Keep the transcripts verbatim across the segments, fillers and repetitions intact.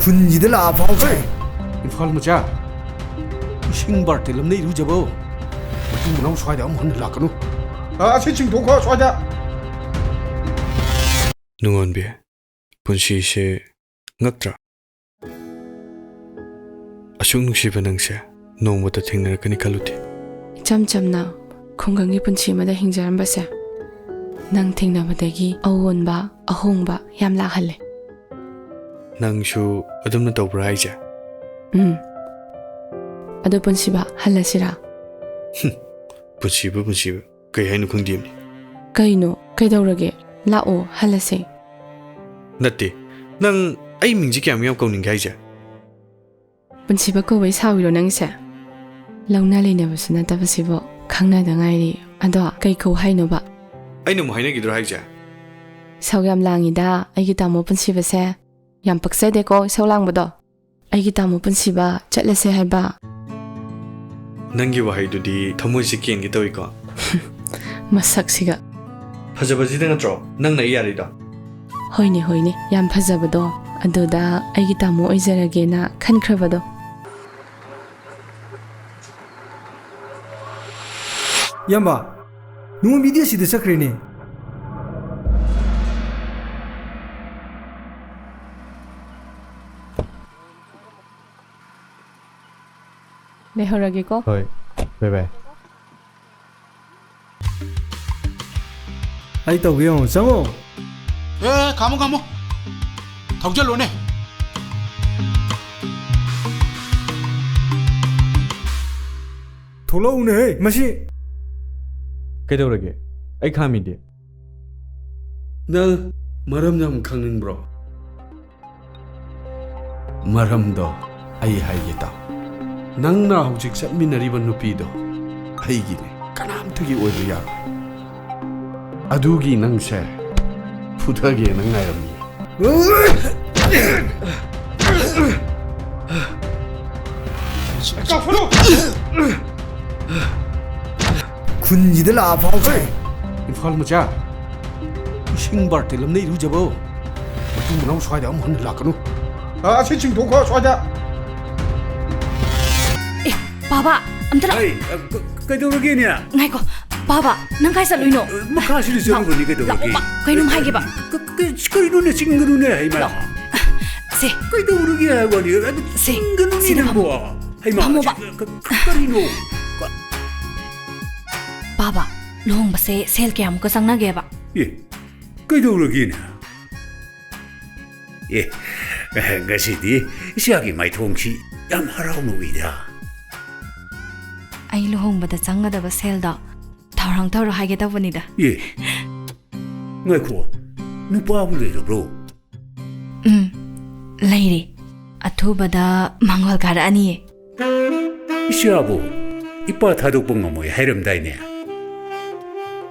ꯈꯨꯟꯁꯤꯗ ꯂꯥꯛꯑ ꯐꯥꯎꯈ꯭ꯔꯦ꯫ ꯏꯝꯐꯥꯜ ꯃꯆꯥ, ꯏꯁꯤꯡ ꯕꯥꯔꯇꯦꯜ ꯑꯃꯅ ꯏꯔꯨꯖꯕ꯫ ꯃꯇꯨꯡ ꯃꯅꯥꯎ ꯁ꯭ꯋꯥꯏꯗ ꯑꯃꯨꯛ ꯍꯟꯅ ꯂꯥꯛꯀꯅꯨ꯫ ꯑ, ꯑꯁꯤ ꯆꯤꯡꯊꯣꯛꯈꯣ ꯁ꯭ꯋꯥꯏꯗ꯫ ꯅꯨꯡꯉꯣꯟꯕꯤ, ꯄꯨꯟꯁꯤꯁꯦ ꯉꯛꯇ꯭ꯔꯥ? ꯑꯁꯨꯛ ꯅꯨꯡꯁꯤꯕ ꯅꯪꯁꯦ ꯅꯣꯡꯃꯇ ꯊꯦꯡꯅꯔꯛꯀꯅꯤ ꯈꯜꯂꯨꯗꯦ꯫ ꯏꯆꯝ ꯆꯝꯅ ꯈꯨꯡꯒꯪꯒꯤ ꯄꯨꯟꯁꯤ ꯑꯃꯗ ꯍꯤꯡꯖꯔꯝꯕꯁꯦ ꯅꯪ ꯊꯦꯡꯅꯕꯗꯒꯤ ꯑꯑꯣꯟꯕ, ꯑꯍꯣꯡꯕ ꯌꯥꯝ ꯂꯥꯛꯍꯜꯂꯦ꯫ ꯅꯪꯁꯨ ꯑꯗꯨꯝꯅ ꯇꯧꯕ꯭ꯔꯥ ꯍꯥꯏꯁꯦ? ꯎꯝ꯫ ꯑꯗꯣ ꯄꯨꯟꯁꯤꯕ, ꯍꯜꯂꯁꯤꯔꯥ? ꯍꯨꯝ, ꯄꯨꯟꯁꯤꯕ, ꯄꯨꯟꯁꯤꯕ, ꯀꯩ ꯍꯥꯏꯅꯣ ꯈꯪꯗꯦꯅꯦ꯫ ꯀꯩꯅꯣ? ꯀꯩꯗꯧꯔꯒꯦ? ꯂꯥꯛꯑꯣ, ꯍꯜꯂꯁꯦ꯫ ꯅꯠꯇꯦ, ꯅꯪ ꯑꯩ ꯃꯤꯡꯁꯦ ꯀꯌꯥꯝ ꯌꯥꯝ ꯀꯧꯅꯤꯡꯒꯦ ꯍꯥꯏꯁꯦ? ꯄꯨꯟꯁꯤꯕ ꯀꯧꯕꯩ ꯁꯥꯎꯔꯤꯔꯣ ꯅꯪꯁꯦ? ꯂꯧꯅ ꯂꯩꯅꯕꯁꯨ ꯅꯠꯇꯕꯁꯤꯕꯨ, ꯈꯪꯅꯗ ꯉꯥꯏꯔꯤ꯫ ꯑꯗꯣ ꯀꯩ ꯀꯧ ꯍꯥꯏꯅꯣꯕ? ꯑꯩꯅ ꯑꯃꯨꯛ ꯍꯥꯏꯅꯈꯤꯗ꯭ꯔꯣ ꯍꯥꯏꯁꯦ? ꯏꯁꯧ ꯌꯥꯝ ꯂꯥꯡꯉꯤꯗ ꯑꯩꯒꯤ ꯇꯥꯃꯣ ꯄꯨꯟꯁꯤꯕꯁꯦ꯫ ꯌꯥꯝ ꯄꯛꯆꯗꯦꯀꯣ ꯏꯁꯧ ꯂꯥꯡꯕꯗꯣ꯫ ꯑꯩꯒꯤ ꯇꯥꯃꯣ ꯄꯨꯟꯁꯤꯕ, ꯆꯠꯂꯁꯦ ꯍꯥꯏꯕ꯫ ꯅꯪꯒꯤ ꯋꯥꯍꯩꯗꯨꯗꯤ ꯊꯃꯣꯏꯁꯦ ꯀꯦꯟꯒꯦ ꯇꯧꯏꯀꯣ꯫ ꯃꯁꯛꯁꯤꯒ꯫ ꯐꯖꯕꯁꯤꯗ ꯅꯠꯇ꯭ꯔꯣ ꯅꯪꯅ ꯑꯩ ꯌꯥꯔꯤꯗꯣ? ꯍꯣꯏꯅꯦ, ꯍꯣꯏꯅꯦ, ꯌꯥꯝ ꯐꯖꯕꯗꯣ꯫ ꯑꯗꯨꯗ ꯑꯩꯒꯤ ꯇꯥꯃꯣ ꯑꯣꯏꯖꯔꯒꯦꯅ ꯈꯟꯈ꯭ꯔꯕꯗꯣ꯫ ꯏꯌꯥꯝꯕ, ꯅꯣꯡꯃ ꯃꯤꯗꯤ ꯑꯁꯤꯗ ꯆꯠꯈ꯭ꯔꯦꯅꯦ꯫ ꯂꯩꯍꯧꯔꯒꯦꯀꯣ꯫ ꯍꯣꯏ, ꯕꯥꯏ ꯕꯥꯏ꯫ ꯑꯩ ꯇꯧꯒꯦ ꯌꯦꯡꯉꯣ, ꯆꯪꯉꯣ꯫ ꯑꯦ, ꯈꯥꯝꯃꯣ, ꯈꯥꯝꯃꯣ꯫ ꯊꯧꯖꯜꯂꯣꯅꯦ꯫ ꯊꯣꯛꯂꯛꯎꯅꯦꯍꯦ, ꯃꯁꯤ꯫ ꯀꯩꯗꯧꯔꯒꯦ? ꯑꯩ ꯈꯥꯝꯃꯤꯗꯤ꯫ ꯅꯪ ꯃꯔꯝ ꯌꯥꯝ ꯈꯪꯅꯤꯡꯕ꯭ꯔꯣ? ꯃꯔꯝꯗꯣ ꯑꯩ ꯍꯥꯏꯒꯦ ꯇꯥꯎ꯫ ꯅꯪꯅ ꯍꯧꯖꯤꯛ ꯆꯠꯃꯤꯟꯅꯔꯤꯕ ꯅꯨꯄꯤꯗꯣ ꯑꯩꯒꯤꯅꯦ, ꯀꯅꯥꯝꯇꯒꯤ ꯑꯣꯏꯕ ꯌꯥꯔꯣꯏ꯫ ꯑꯗꯨꯒꯤ ꯅꯪꯁꯦ ꯐꯨꯊꯒꯦꯅ ꯉꯥꯏꯔꯝꯃꯤ꯫ ꯈꯨꯟꯁꯤꯗ ꯂꯥꯛꯑ ꯐꯥꯎꯈ꯭ꯔꯦ꯫ ꯏꯝꯐꯥꯜ ꯃꯆꯥ, ꯏꯁꯤꯡ ꯕꯥꯔꯇꯦꯜ ꯑꯃꯅ ꯏꯔꯨꯖꯕ꯫ ꯃꯇꯨꯡ ꯃꯅꯥꯎ ꯁ꯭ꯋꯥꯏꯗ ꯑꯃꯨꯛ ꯍꯟꯅ ꯂꯥꯛꯀꯅꯨ꯫ ꯑ, ꯑꯁꯤ ꯆꯤꯡꯊꯣꯛꯈꯣ ꯁ꯭ꯋꯥꯏꯗ꯫ ꯑꯦ, ꯕꯥꯕꯥ, ꯑꯝꯇ ꯂꯥꯛꯑꯣ꯫ ꯑꯩ, ꯑ, ꯀ-, ꯀꯩꯗꯧꯔꯒꯦꯅꯦ? ꯉꯥꯏꯈꯣ, ꯕꯥꯕꯥ, ꯅꯪ ꯀꯥꯏ ꯆꯠꯂꯨꯏꯅꯣ? ꯑ, ꯃꯈꯥꯁꯤꯗ ꯆꯠꯂꯨꯕꯅꯤ, ꯀꯩꯗꯧꯔꯒꯦ? ꯂꯥꯛꯑꯣꯕ, ꯀꯩꯅꯣꯝ ꯍꯥꯏꯒꯦꯕ꯫ ꯀ-, ꯀ-, ꯀ-, ꯀꯔꯤꯅꯣꯅꯦ, ꯆꯤꯡꯒꯅꯨꯅꯦ, ꯍꯩꯃꯥ꯫ ꯂꯥꯛꯑꯣ꯫ ꯁꯦ꯫ ꯀꯩꯗꯧꯔꯒꯦ ꯍꯥꯏꯕꯅꯤ? ꯑꯗꯨ ꯁꯦ, ꯆꯤꯡꯒꯅꯨꯅꯦ ꯁꯤꯗ ꯅꯪꯕꯣ꯫ ꯐꯝꯃꯣ꯫ ꯍꯩꯃꯥ, ꯐꯝꯃꯣꯕ꯫ ꯀ-, ꯀ-, ꯀꯔꯤꯅꯣ? ꯀ- ꯕꯥꯕꯥ, ꯂꯨꯍꯣꯡꯕꯁꯦ ꯁꯦꯜ ꯀꯌꯥꯃꯨꯛꯀ ꯆꯪꯅꯒꯦꯕ? ꯑꯦ, ꯀꯩꯗꯧꯔꯒꯦꯅꯦ? ꯑꯦ, ꯉꯁꯤꯗꯤ ꯏꯆꯥꯒꯤ ꯃꯥꯏꯊꯣꯡꯁꯤ ꯌꯥꯝ ꯍꯔꯥꯎꯅ ꯎꯏꯗ꯫ ꯑꯩ ꯂꯨꯍꯣꯡꯕꯗ ꯆꯪꯒꯗꯕ ꯁꯦꯜꯗꯣ ꯊꯧꯔꯥꯡ ꯇꯧꯔꯣ ꯍꯥꯏꯒꯦ ꯇꯧꯕꯅꯤꯗ꯫ ꯑꯦ, ꯉꯥꯏꯈꯣ, ꯅꯨꯄꯥꯕꯨ ꯂꯩꯔꯕ꯭ꯔꯣ? ꯎꯝ, ꯂꯩꯔꯦ꯫ ꯑꯊꯨꯕꯗ ꯃꯪꯒꯣꯜ ꯀꯥꯔꯛꯑꯅꯤꯌꯦ꯫ ꯏꯆꯥꯕꯨ ꯏꯄꯥ ꯊꯥꯗꯣꯛꯄ ꯉꯝꯃꯣꯏ ꯍꯥꯏꯔꯝꯗꯥꯏꯅꯦ?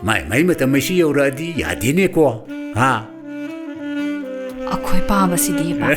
ꯃꯥꯏ ꯃꯥꯏ ꯃꯇꯝ ꯑꯁꯤ ꯌꯧꯔꯛꯑꯗꯤ ꯌꯥꯗꯦꯅꯦꯀꯣ, ꯍꯥ? ꯑꯩꯈꯣꯏ ꯄꯥꯕꯁꯤꯗꯤꯕ꯫